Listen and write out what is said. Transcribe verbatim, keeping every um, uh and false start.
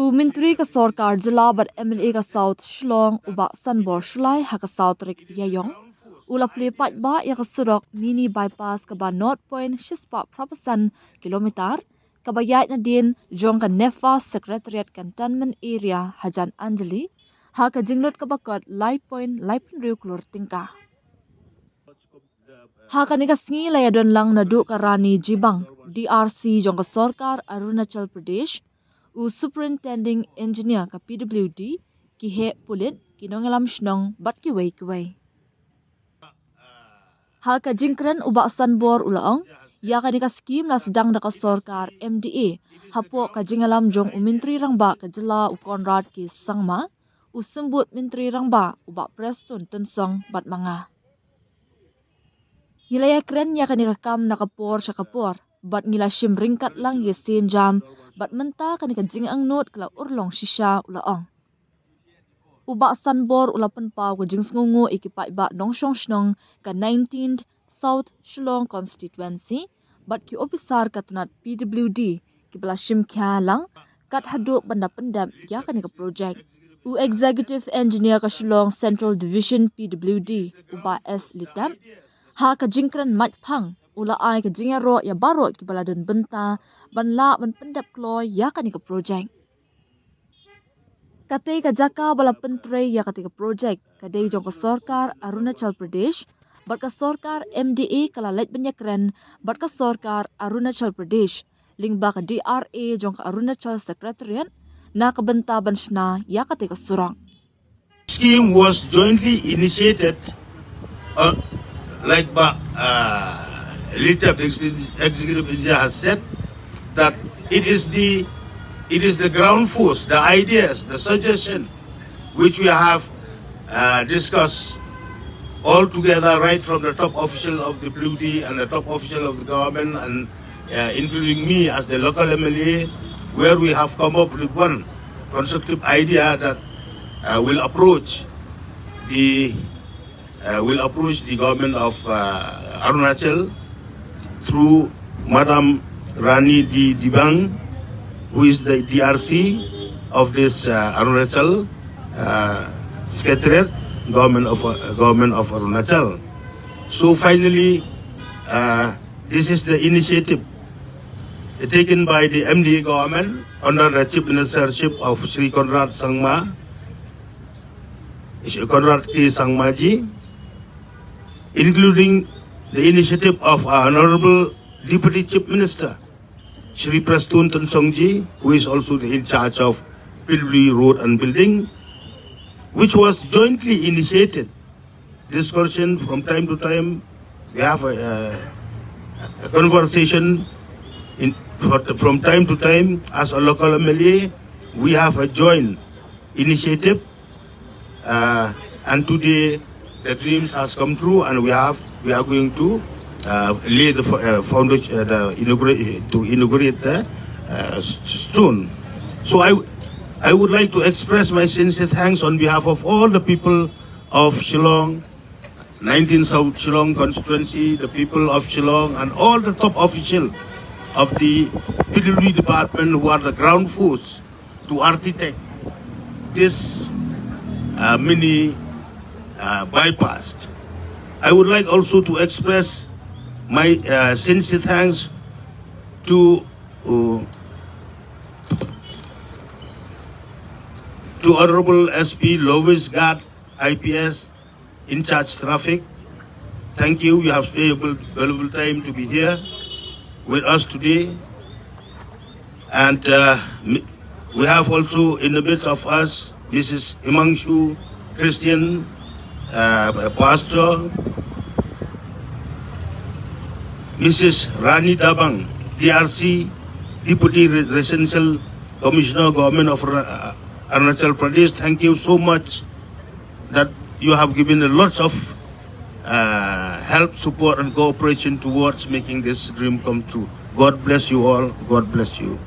U Myntri ka Sorkar Jylla bad M L A ka South Shillong, u Bah Sanbor Shullai, ha ka saw tarik Ïaïong, u la plie paidbah ïa ka surok mini bypass kaba nought point shispah phra percent kilometer, kaba ïaid nadien jong ka NEFA Secretariat Cantonment Area hajan Anjali, ha ka jinglut kaba kot lai point lai phew klur tyngka. Ha kane ka sngi la ïadon lang naduh ka Rani Jibang, D R C jong ka Sorkar Arunachal Pradesh, u Superintending Engineer ka P W D, ki heh pulit, ki nongïalam shnong bad kiwei kiwei. Ha ka jingkren u Bah Sanbor u la ong, ïa kane ka skim la sdang da ka Sorkar M D A hapoh ka jingïalam jong u Myntri Rangbah ka Jylla u Conrad K Sangma, u Symbud Myntri Rangbah u Bah Prestone Tynsong bad ma nga. Ngi la ïakren ïa kane ka kam na ka por sha ka por bad ngi la shim ryngkat lang ïa sien jam, bad mynta kane ka jingangnud ka la urlong shisha, u la ong. U Bah Sanbor u la pynpaw ka jingsngewnguh ïa ki paidbah nongshong shnong ka nineteenth South Shillong Constituency bad ki ophisar ka tnat P W D kiba la shim khia lang kat haduh ban da pyndep ïa kane ka projek. U Executive Engineer ka Shillong Central Division P W D, u Bah S Litep, ha ka jingkren mait phang u la ai ka jingïaroh ïa baroh kiba la don bynta ban lah ban pyndep kloi ïa kane ka projek. Katei ka jaka ba la pyntrei ïa katei ka projek ka dei jong ka Sorkar Arunachal Pradesh, bad ka Sorkar M D A ka la leit ban ïakren bad ka Sorkar Arunachal Pradesh lyngba ka D R A jong ka Arunachal Secretariat na ka bynta ban shna ïa katei ka surok. Scheme was jointly initiated, uh, like Bah uh, Litep, the executive engineer, has said, that it is the it is the ground force, the ideas, the suggestion which we have uh, discussed all together, right from the top official of the P W D and the top official of the government, and uh, including me as the local M L A, where we have come up with one constructive idea that uh, will approach the uh, will approach the government of uh, Arunachal through Madam Rani D. Dibang, who is the D R C of this uh, Arunachal uh, Secretariat, government of uh, government of Arunachal. So finally, uh, this is the initiative taken by the M D A government under the chief ministership of Shri Conrad Sangma, Shri Conrad K. Sangmaji, including the initiative of our Honorable Deputy Chief Minister, Shri Prestone Tynsongji, who is also the in charge of P W D Road and Building, which was jointly initiated. Discussion from time to time, we have a, a, a conversation in, from time to time as a local M L A. We have a joint initiative, uh, and today the dreams has come true, and we have we are going to uh, lay the fo- uh, foundation, uh, the inaugurate to inaugurate the uh, s- stone. So I, I would like to express my sincere thanks on behalf of all the people of Shillong, nineteen South Shillong constituency, the people of Shillong, and all the top official of the P W D department who are the ground force to architect this uh, mini uh, bypass. I would like also to express my uh, sincere thanks to uh, to Honorable S P Lovis Gad, I P S, in charge traffic. Thank you. You have spent your valuable time to be here with us today. And uh, m- we have also in the midst of us Missus Himangshu Christian, uh, a pastor, Missus Rani Dabang, D R C, Deputy Re- Residential Commissioner, Government of Ra- uh, Arunachal Pradesh. Thank you so much that you have given a lots of uh, help, support, and cooperation towards making this dream come true. God bless you all. God bless you.